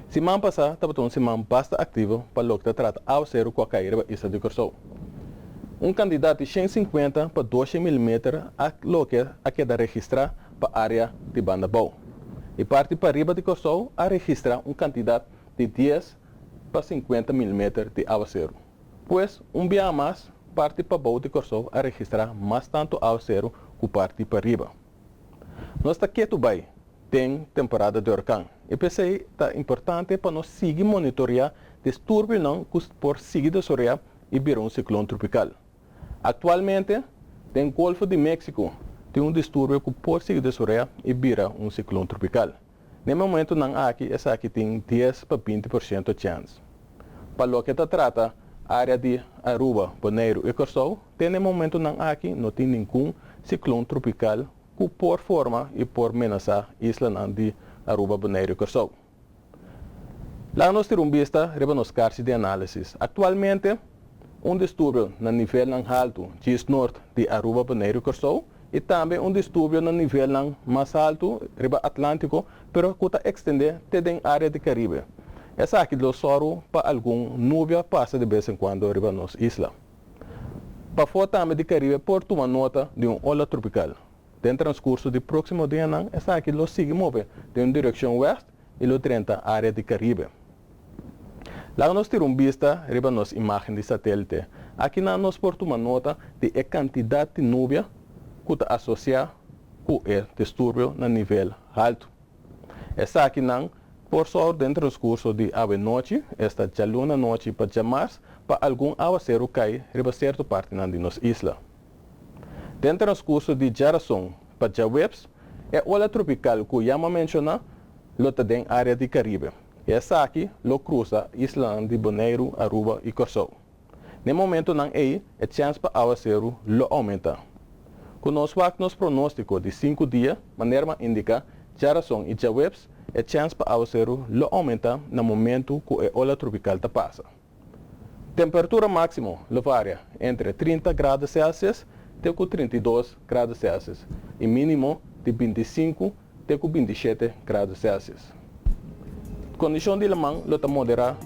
Siman pasá tabata un siman basta aktivo pa loke ta trata áwaseru ku a kai riba isla di Kòrsou. Un kantidat di 150 pa 200 milimeter a loke a keda registrá pa área di Banda Bou. E parti pariba di Kòrsou a registrá un kantidat di 10 pa 50 milimeter di áwaseru. Pues, un biaha mas, parti pabou di Kòrsou a registrá mas tantu áwaseru ku parti pariba. Nos ta ketu bai den temporada di orkan i p'esei ta importante pa nos sigui monitoriá disturbionan ku por sigui desaroyá i bira un siklon tropikal. Aktualmente, den Golfo di Meksiko tin un disturbio ku por sigui desaroyá i bira un siklon tropikal. Na e momentunan aki esaki tin 10 pa 20% chèns. Pa loke ta trata área di Aruba, Boneiru i Kòrsou, te na e momentunan aki no tin ningun siklon tropikal ku por forma i por menasá islanan di Aruba, Boneiru i Kòrsou. Laga nos tira un bista riba nos karchi di análisis. Aktualmente, un disturbio na nivelnan haltu djis nort di Aruba, Boneiru i Kòrsou i tambe un disturbio na nivelnan mas haltu riba Atlántiko pero ku ta ekstendé te den área di Karibe. Esaki lo sòru pa algun nubia pasa di bes en kuando riba nos isla. Pafó tambe di Karibe por tuma nota di un ola tropikal. Den transkurso di próksimo dianan esaki lo sigui move den un direkshon wèst i lo drenta área di Karibe. Laga nos tira un bista riba nos imágen di satélite. Akinan nos por tuma nota di e kantidat di nubia ku ta asosiá ku e disturbio na nivel haltu. Esakinan por sòru den transkurso di awenochi, esta djaluna nochi pa djamars, pa algun awaseru kai riba sierto partinan di nos isla. Den transkurso di djarason pa djaweps, e ola tropikal ku ya m'a menshoná lo ta den área di Karibe i esaki lo krusa islanan di Boneiru, Aruba i Kòrsou. Na e momentunan ei e chèns pa awaseru lo oumentá. Ku nos wak nos pronóstiko di sinku dia, manera m'a indiká djarason i djaweps, e chèns pa awaseru lo oumentá na momentu ku e ola tropikal ta pasa. Temperatura máksimo lo varia entre 30 grado Celsius te ku 32 grado Celsius i mínimo di 25 te ku 27 grado Celsius. Kondishon di laman lo ta moderá.